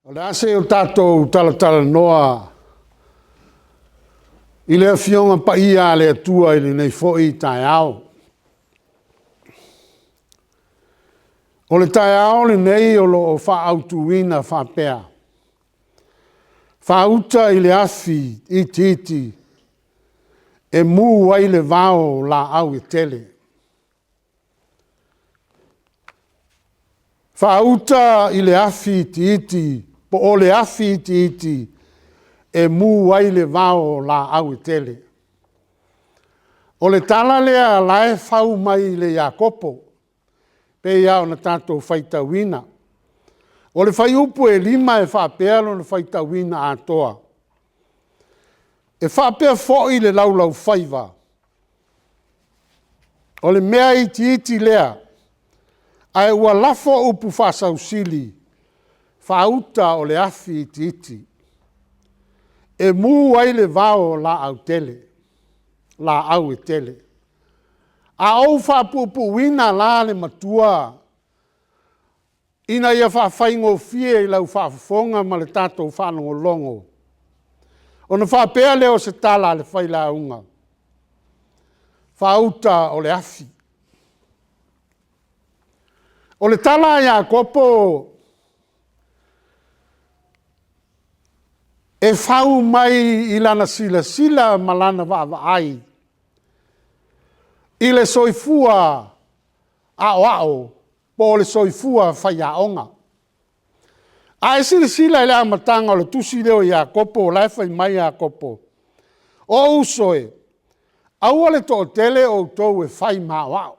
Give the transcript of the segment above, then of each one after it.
O le a se o tatou talatalanoa i le Afioga Paia a le Atua i lenei foi taeao. O le taeao lenei o lo o faaautuina faapea, faauta i le afi itiiti e mu ai le vao o laau e tele. Faauta i le afi itiiti po o le afi itiiti e mu ai le vao o laau e tele. O le tala lea o la e fau mai i Iakopo pei lava ona tatou faitauina. O le fuaiupu e 5 e faapea lona faitauina atoa; e faapea foi le laulaufaiva, o le mea itiiti lea, ae ua lafo upu faasausili, faauta o le afi itiiti e mu ai le vao o laau tele, laau e tele. A ou faapuupuuina la le matua ina ia faafaigofie i lau faafofoga ma le tatou faalogologo, ona faapea lea o se tala a le failauga, faauta o le afi. O le tala a Iakopo e fau mai i lana silasila ma lana vaavaai i le soifua aoao po o le soifua faiaoga. A e silasila i le amataga o le tusi lea o Iakopo o la e fai mai Iakopo, ou uso e, aua le toatele outou e fai ma aoao,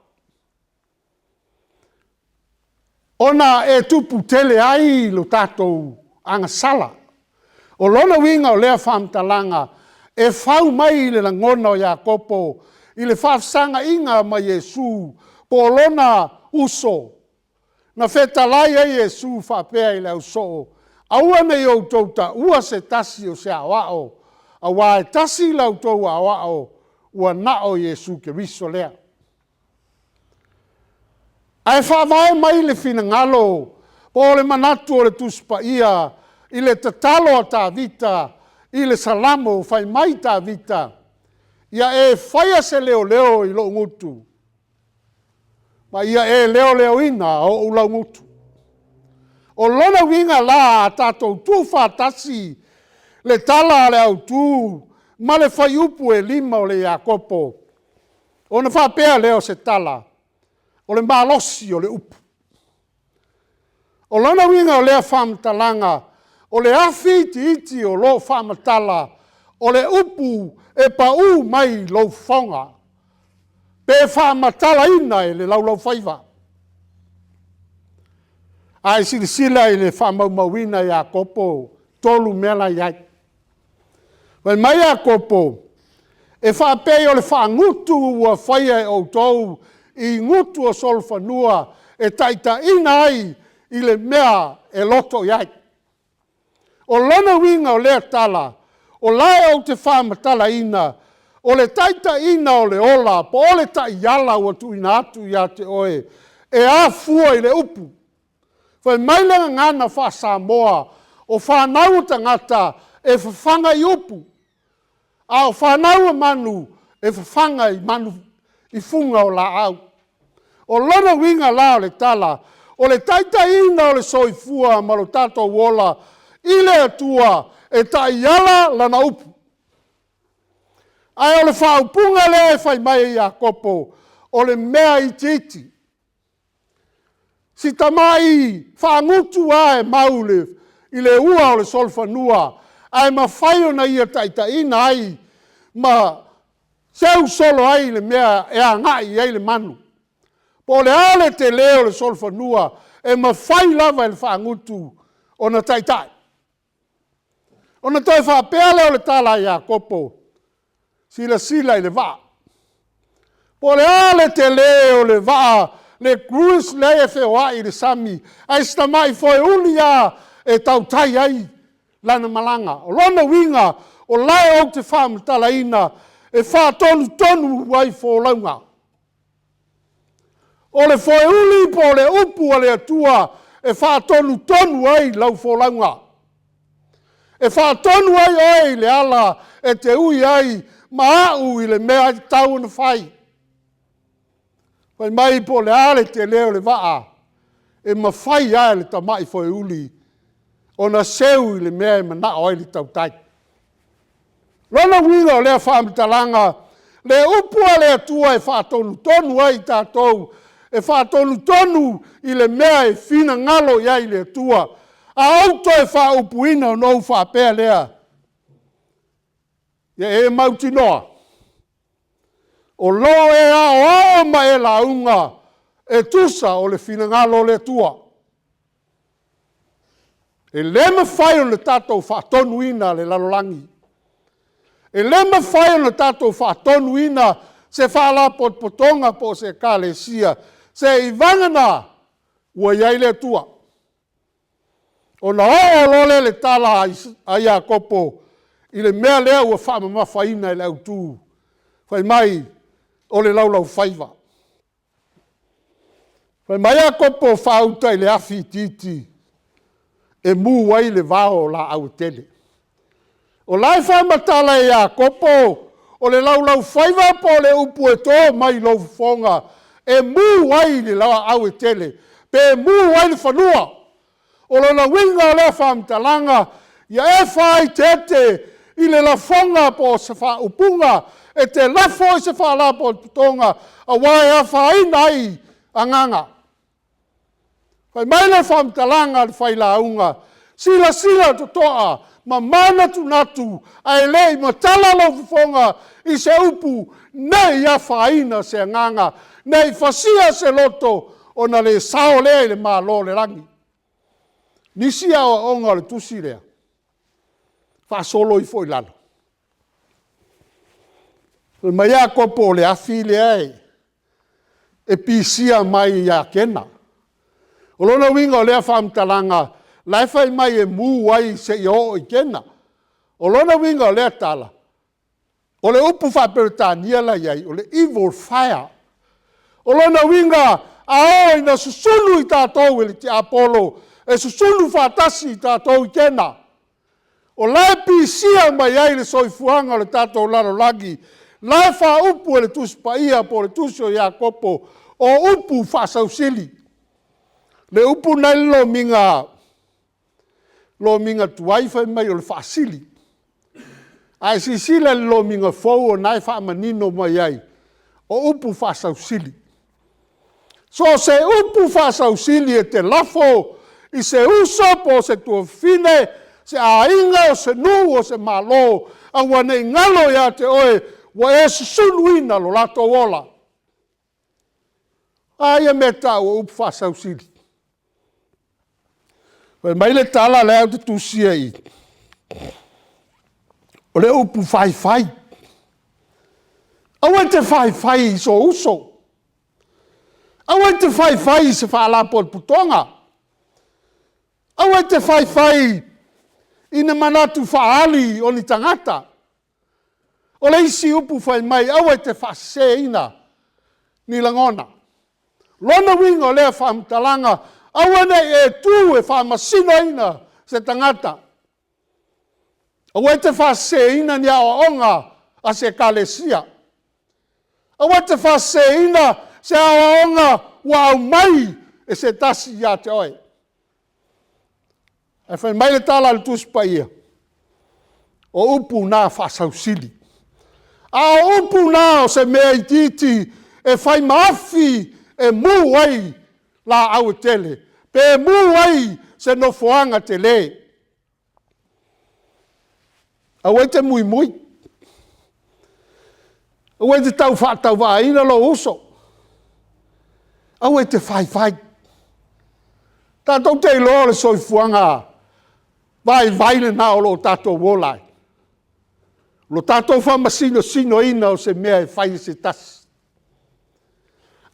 ona e tupu tele ai lo tatou agasala. O lona uiga o lea faamatalaga, e fau mai i le lagona o Iakopo i le faafesagaiga ma Iesu po o lona uso, na fetalai ai Iesu faapea i le ausoo, aua ne i outou taua se tasi o se aoao, aua e tasi la outou aoao ua na o Iesu Keriso lea. Ae faavae mai le finagalo po o le manatu o le Tusi Paia i le tatalo a Tavita i le Salamo, fai mai Tavita, “Ia e faia se leoleo i lou gutu, ma ia e leoleoina ou laugutu.” O lona uiga la a tatou tuufaatasi le Tala Autu ma le Fuaiupu e 5 o le Iakopo, ona faapea lea o se tala, o le malosi o le upu. O lona uiga o lea faamatalaga, o le afi itiiti o lo o faamatala, o le upu e pau mai lou fofoga, pe faamatalaina e le laulaufaiva. A e silasila i le faamaumauina e Iakopo, e 3 mea la e i ai. Fai mai Iakopo, e faapei o le faagutu ua faia e outou i gutu o solofanua e taitaiina ai i le mea e loto i ai. O lona uiga o lea tala, o la ou te faamatalaina, o le taitaiina o le ola po o le taiala ua tuuina atu ia te oe, e afua i le upu. Fai mai le gagana faa-Samoa, o fanau a tagata e fafaga i upu, a o fanau a manu, e fafaga i fuga o laau. O lona uiga la o le tala, o le taitaiina o le soifua ma lo tatou ola i le Atua, e taiala lana upu. Ae o le faaupuga lea e fai mai e Iakopo, o le mea itiiti, si tamai faagutu lava e mau i le ua o le solofanua, ae mafai ona ia taitaiina ai ma seu solo ai le mea e agai i ai le manu. Po o le a le tele o le solofanua, e mafai lava e le faagutu ona taitai. Ona toe faapea lea o le tala a Iakopo, silasila i le vaa, po o le a le tele o le vaa, le cruise lea e feoai i le sami, ae si tamai foeuli lava e tautai ai lana malaga. O lona uiga, o la ou te faamatalaina, e faatonutonu ai folauga. O le foeuli po o le upu a le Atua e faatonutonu ai lau folauga. E faatonu ai oe i le ala e te ui ai ma au i le mea e tatau ona fai. Fai mai po o le a le tele o le vaa, e mafai lava e le tamai foeuli ona seu i le mea e manao ai le tautai. O lona uiga o lea faamatalaga, le upu a le Atua e faatonutonu ai tatou, e faatonutonu i le mea e finagalo i ai le Atua. A ou toe faaupuina ona ou faapea lea, ia e mautinoa o lo o e aoao ma e lauga e tusa o le finagalo o le Atua. E le mafai ona tatou faatonuina le lalolagi. E le mafai ona tatou faatonuina se faalapotopotoga po o se Ekalesia, seia vagana ua i ai le Atua. Ona oo loa lea o le tala a Iakopo i le mea lea ua faamamafaina e le autu, fai mai o le laulaufaiva. Fai mai Iakopo, faauta i le afi itiiti e mu ai le vao o laau e tele. O la e faamatala e Iakopo o le laulaufaiva po o le upu e to mai lou fofoga e mu ai le laau e tele, pe mu ai le fanua. O lona uiga o lea faamatalaga, ia e faaeteete i le lafoga po o se faaupuga e te lafo i se faalapotopotoga aua e afaina ai agaga. Fai mai le faamatalaga a le failauga, silasila totoa ma manatunatu ae le i matala lou fofoga i se upu ne i afaina se agaga, ne i fasia se loto, ona le sao lea i le Malo o le lagi. O nisi aoaoga o le tusi lea, faasolo ifo i lalo, fai mai Iakopo o le afi lea e pisia mai ia Kena. O lona uiga o lea faamatalaga, la e fai mai e mu ai seia oo i Kena. O lona uiga o lea tala, o le upu faa-Peretania la e i ai, o le evil fire. O lona uiga, a oo ina susunu i tatou e le tiapolo, e susunu faatasi tatou i Kena. O la e pisia mai ai le soifuaga o le tatou lalolagi, la e faaupu e le Tusi Paia po o le Tusi o Iakopo, o upu faasausili. O le upu lena e i le lomiga tuai fai mai o le faasili. A e silasila i le lomiga fou o lena e faamanino mai ai, o upu faasausili. So o se upu faasausili e te lafo i se uso po o se tuafafine, se aiga, o se nuu, o se Malo, aua ne i galo ia te oe, ua e susunuina lo latou ola. O a ia mea e tau o upu faasausili? Fai mai le tala lea ou te tusia i i, o le upu faifai. Aua e te faifai i sou uso, aua e te faifai i se faalapotopotoga, aua e te faifai i ni manatu faaali o ni tagata. O le isi upu fai mai, aua e te faaseseina ni lagona. O lona uiga o lea faamatalaga, aua ne i e tu e faamasinoina se tagata. Aua e te faaseseina ni aoaoga a se Ekalesia. Aua e te faaseseina se aoaoga ua aumai e se tasi ia te oe. Ae fai mai le tala a le Tusi Paia, o upu na faasausili. A o upu na o se mea itiiti e fai ma afi e mu ai laau e tele, pe mu ai se nofoaga tele. Aua e te muimui, aua e te tau faatauvaaina lou uso, aua e te faifai. Tatou te iloa o le soifuaga vaivai lena o lo o tatou ola ai, lo tatou faamasinosinosina o se mea e fai e se tasi.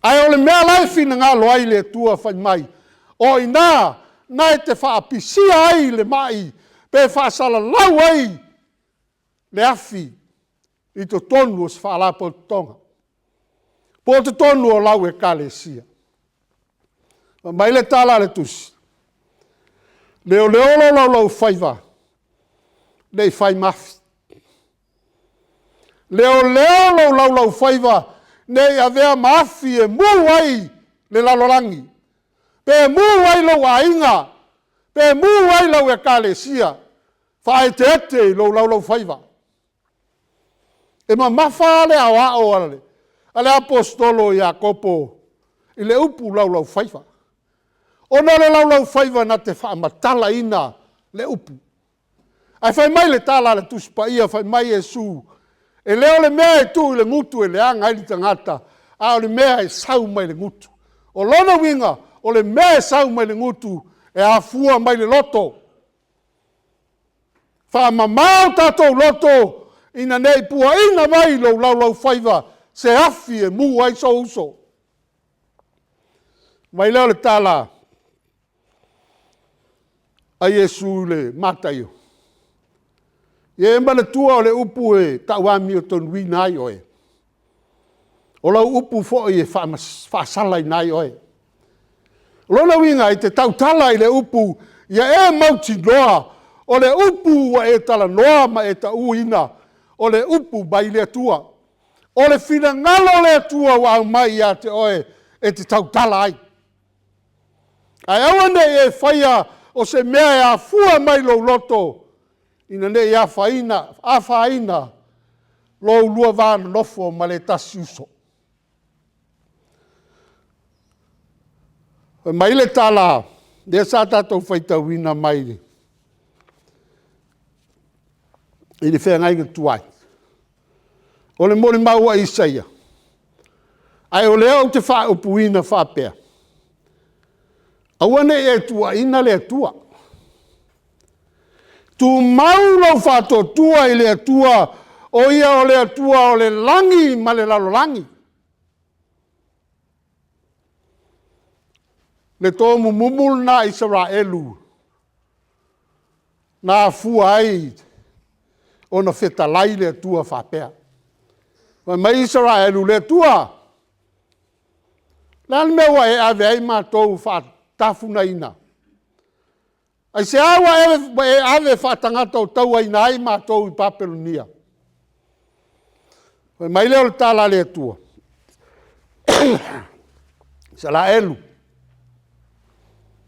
Ae o le mea la e finagalo ai le Atua fai mai, o i ina na e te faapisia ai le mai pe faasalalau ai le afi i totonu o se faalapotopotoga po o totonu o lau Ekalesia. Fai mai le tala a le Tusi, leoleo lou laulaufaiva. Ne i fai mafi. Leoleo lou laulaufaiva, ne i avea ma afi e mu ai le lalolagi, pe mu ai lou aiga, pe mu ai lau ekalesia, faaeteete i lou laulaufaiva. E mamafa le aoao a le Aposetolo o Iakopo i le upu laulaufaiva, ona o le laulaufaiva na te faamatalaina le upu. Ae fai mai le tala a le Tusi Paia fai mai Iesu, e le o le mea e tuu i le gutu e leaga ai le tagata, a o le mea e sau mai le gutu. O lona uiga, o le mea e sau mai le gutu, e afua mai le loto. Faamama o tatou loto ina ne i puaina mai lou laulaufaiva se afi e mu ai sou uso. Ona fai mai lea o le tala a Iesu i le Mataio, “Ia e manatua o le upu e tau amiotonuina ai oe, o lau upu foi e faasalaina ai oe.” O lona uiga e te tautala i le upu, ia e mautinoa o le upu ua e talanoa ma e tauina, o le upu mai le Atua. O le finagalo o le Atua ua aumai ia te oe e te tautala ai. Ae aua ne i e faia o se mea e afua mai lou loto, ina ne i afaina lo oulua va nonofo ma le tasi uso. Fai mai le tala lea sa tatou faitauina mai i le feagaiga tuai, o le molimau a Isaia, ae o lea ou te faaupuina faapea, aua ne i e tuuaina le Atua. Tumau lou faatuatua i le Atua, o Ia o le Atua o le lagi ma le lalolagi. Le tomumumu lena a Isaraelu na afua ai ona fetalai le Atua faapea. Fai mai Isaraelu, le Atua, o le a le mea ua e ave ai matou faatafunaina? Aisea ua e ave faatagata o tauaina ai matou i Papelonia? Fai mai lea o le tala a le Atua, Isaraelu,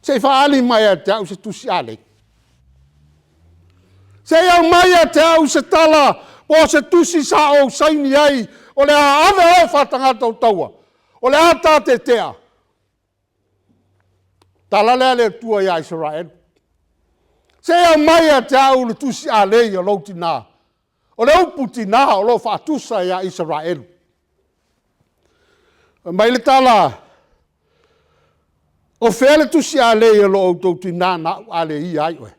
se i faaali mai ia te au se tusi alei. Se i aumai ia te au se tala po o se tusi sa ou saini ai o le a ave oe faatagata o taua, o le a ta tetea? O le tala lea a le Atua ia Isaraelu. Se i aumai ia te au le tusi alei a lou tina. O le upu tina o lo o faatusa ia Isaraelu. Fai mai le tala, o fea le tusi alei a lo outou tina na ou aleia ai oe?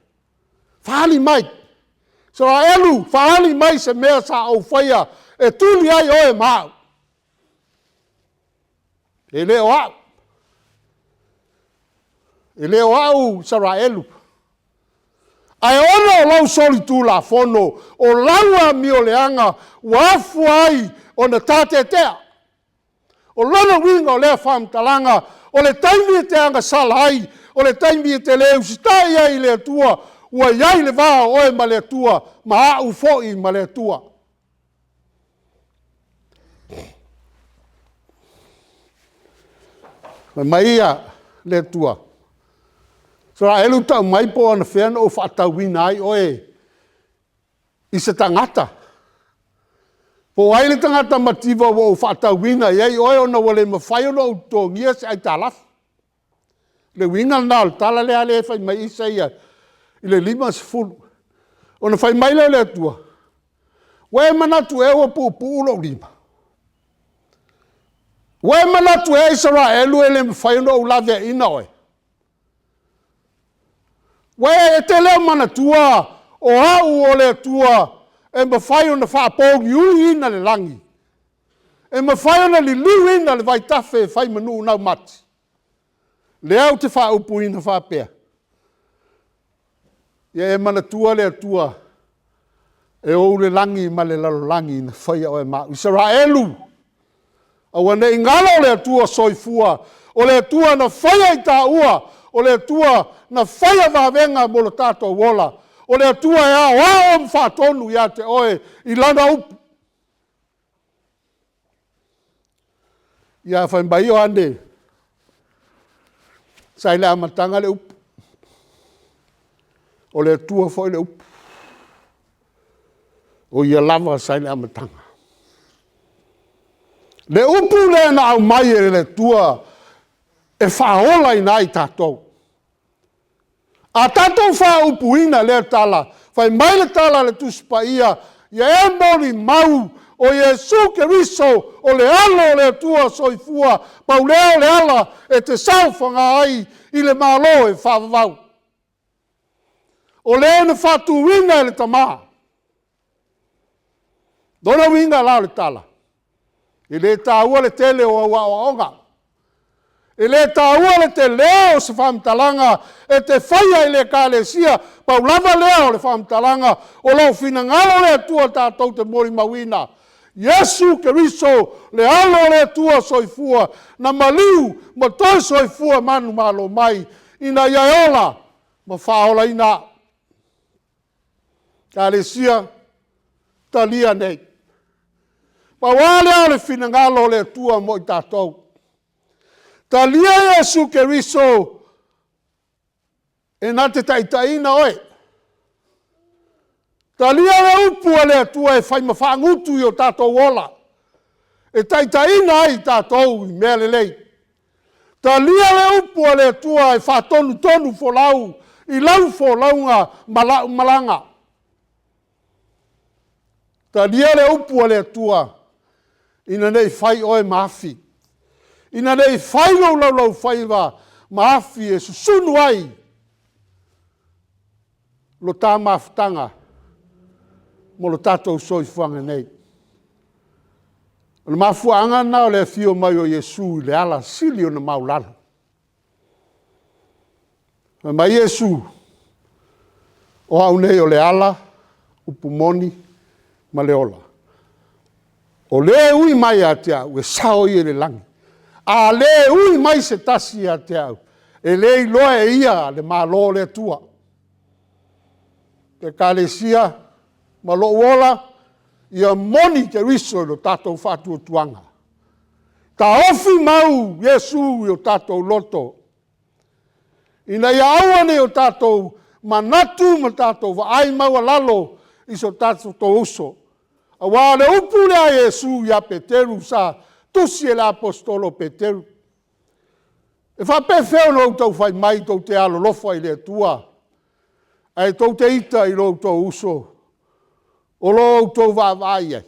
Faaali mai. Isaraelu, faaali mai se mea sa ou faia e tuli ai oe ma au. E le o au. E le o au Isaraelu. Ae ona o lou solitulafono, o lau amioleaga ua afua ai ona ta tetea. O lona uiga o lea faamatalaga, o le taimi e te agasala ai, o le taimi e te le usitai ai i le Atua, ua i ai le va o oe ma le Atua, ma au foi ma le Atua. Fai mai le Atua, Isaraelu, tau mai po o anafea na ou faatauina ai oe i se tagata? Po o ai le tagata mativa ua ou faatauina i ai oe ona ua le mafai ona ou totogia se aitalafu? O le uiga lena o le tala lea e fai mai ai Isaia i le 50. Ona fai mai lea o le Atua, ua e manatu ea ua puupuu lou lima? Ua e manatu ea Isaraelu e le mafai ona ou laveaiina oe? Ua e te le o manatua o au o le Atua e mafai ona faapouliuliina le lagi, e mafai ona liliuina le vaitafe e fai ma nuu laumati? Lea ou te faaupuina faapea, ia e manatua le Atua e ou le lagi ma le lalolagi na faia oe ma au. Isaraelu, aua ne i galo le Atua Soifua, o le Atua na faia i taua, o le Atua na faia vavega mo lo tatou ola, O le Atua e aoao ma faatonu ia te oe i Lana upu. Ia fai mai Ioane, sa i le amataga le upu, o le Atua foi le upu, o Ia lava sa i le amataga. Le upu lea na aumai e le Atua e faaolaina ai tatou. A tatou faaupuina lea tala, fai mai le tala a le Tusi Paia, ia e molimau o Iesu Keriso o le Alo o le Atua soifua, pau lea o le ala e te saofaga ai i le Malo e faavavau. O Le na faatuina e le Tama. O lona uiga la o le tala, e le taua le tele o au aoaoga, e le taua le tele o se faamatalaga e te faia i le Ekalesia, pau lava lea o le faamatalaga, o lo o finagalo le Atua tatou te molimauina Iesu Keriso le Alo o le Atua soifua na maliu ma toe soifua manumalo mai ina ia e ola ma faaolaina au. Ekalesia, talia nei. Pau lava lea o le finagalo o le Atua mo i tatou, talia Iesu Keriso e na te taitaiina oe, talia le upu a le Atua e fai ma faagutu i o tatou ola, e taitaiina ai tatou i mea lelei. Talia le upu a le Atua e faatonutonufolau i lau folauga ma lau malaga. Talia le upu a le Atua ina ne i fai oe ma afi, ina ne i fai lou laulaufaiva ma afi e susunu ai lo ta mafutaga ma lo tatou soifuaga nei. O le mafuaaga lena o le afio mai o Iesu i le ala sili ona maualalo. Fai mai Iesu, o au nei o le ala, upu moni ma le ola. O le e ui mai ia te au, e sao ia i le lagi. A le ui mai se tasi ia te au, e le iloa e ia le Malo o le Atua. Ekalesia ma lou ola, ia moni Keriso i lo tatou faatuatuaga. Taofi mau Iesu i o tatou loto, ina ia aua ne i o tatou manatu ma tatou vaai maualalo i so tatou uso. Aua o le upu lea a Iesu ia Peteru sa tusi e le Aposetolo o Peteru, e faapefea ona outou fai mai tou te alolofa i le Atua, ae tou te ita i lo outou uso o lo o outou vaavaai i ai?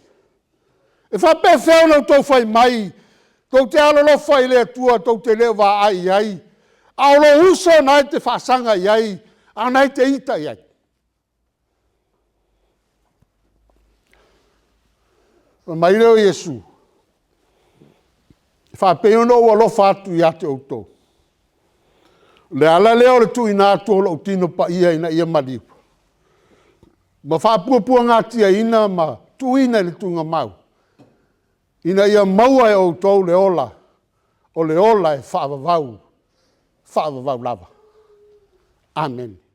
E faapefea ona outou fai mai tou te alolofa i le Atua tou te le o vaai i ai, a o lou uso lena e te faasaga i ai, a o lena e te ita i ai? Ona fai mai lea o Iesu, e faapei ona ou alofa atu ia te outou? O le ala lea o le tuuina atu o lou tino paia ina ia maliu, ma faapuapuagatiaina ma tuuina i le tuugamau, ina ia maua e outou le ola, o le ola e faavavau, faavavau lava. Amene.